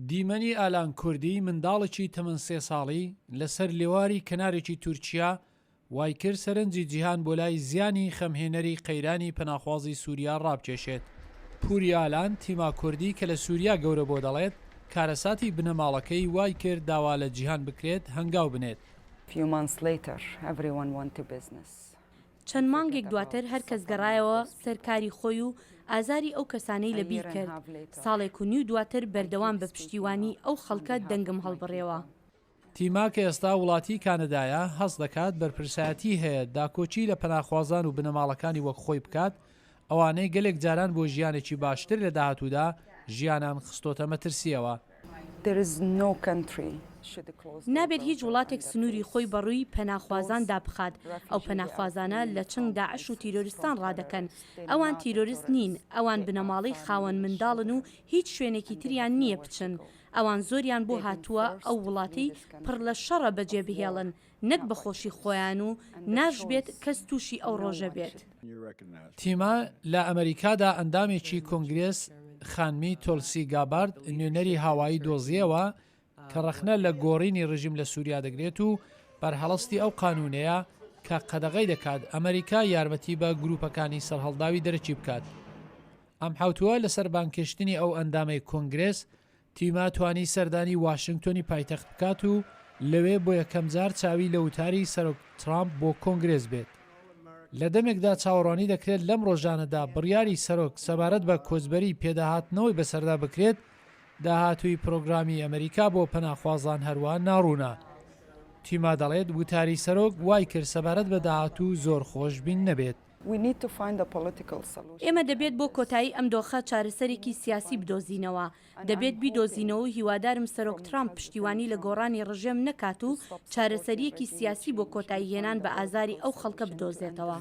دیمەنی ئالان کوردی، منداڵێکی تەمەن سێ ساڵی، لەسەر لێواری کەنارێکی تورکیا، وایکرد سەرنجی جیهان بۆ لای زیانی خەمهێنەری قەیرانی پەناخوازی سوریا ڕابکێشێت. پوری ئالان تیما کوردی کە لە سوریا گەورە بووە دەڵێت، کارەساتی بنەماڵەکەی وایکرد داوا لە جیهان بکرێت هەنگاو بنێت. چەند مانگێک دواتر هەر کەس گەڕایەوە سەر کاری خۆی و ئازاری ئەو کەسانەی لە بیر کرد. ساڵێک و نیو دواتر بەردەوام بە پشتیوانی ئەو خەڵکە دەنگم هەڵبڕیەوە. تیما کە ئێستا وڵاتی کانەدایە، هەست دەکات بەرپرسایەتی هەیە داکۆکی لە پەناخوازان و بنەماڵەکانی وەک خۆی بکات، ئەوانەی گەلێک جاران بۆ ژیانێکی باشتر لە داهاتوودا ژیانان خستۆتە مەترسییەوە. نابێت هیچ وڵاتێک سنووری خۆی بەڕووی پەناخوازان دابخات، ئەو پەناخوازانە لە چنگ داعش و تیرۆریستان ڕادەکەن، ئەوان تیرۆریست نین، ئەوان بنەماڵەی خاوەن منداڵن و هیچ شوێنێکی تریان نییە بچن، ئەوان زۆریان بۆ هاتووە ئەو وڵاتەی پڕ لە شەڕە بەجێبهێڵن نەک بە خۆشی خۆیان و ناشبێت کەس تووشی ئەو ڕۆژە بێت. تیما لە ئەمەریکادا ئەندامێکی کۆنگرێس خانمی تۆلسی گابارد نوێنەری هاوایی دۆزییەوە کە ڕەخنە لە گۆڕینی ڕژیم لە سوریا دەگرێت و بەرهەڵستی ئەو قانوونەیە کە قەدەغەی دەکات ئەمەریکا یارمەتی بە گروپەکانی سەرهەڵداوی دەرەکی بکات. ئەم حەوتووە لەسەر بانگهێشتنی ئەو ئەندامەی کۆنگرێس تیما توانی سەردانی واشنگتۆنی پایتەخت بکات و لەوێ بۆ یەکەمجار چاوی لە وتاری سەرۆک ترامپ بۆ کۆنگرێس بێت. لە دەمێکدا چاوەڕوانی دەکرێت لەم ڕۆژانەدا بڕیاری سەرۆک سەبارەت بە کۆچبەری پێداهاتنەوەی بەسەردا بکرێت، داهاتووی پرۆگرامی ئەمریکا بۆ پەناخوازان هەروا ناڕوونە. تیما دەڵێت وتاری سەرۆک وایکرد سەبارەت بە داهاتوو زۆر خۆشبین نەبێت. ئێمە دەبێت بۆ کۆتایی ئەم دۆخە چارەسەرێکی سیاسی بدۆزینەوە، دەبێت بیدۆزینەوە و هیوادارم سەرۆک ترامپ پشتیوانی لە گۆڕانی ڕژێم نەکات و چارەسەرییەکی سیاسی بۆ کۆتاییهێنان بە ئازاری ئەو خەڵکە بدۆزێتەوە.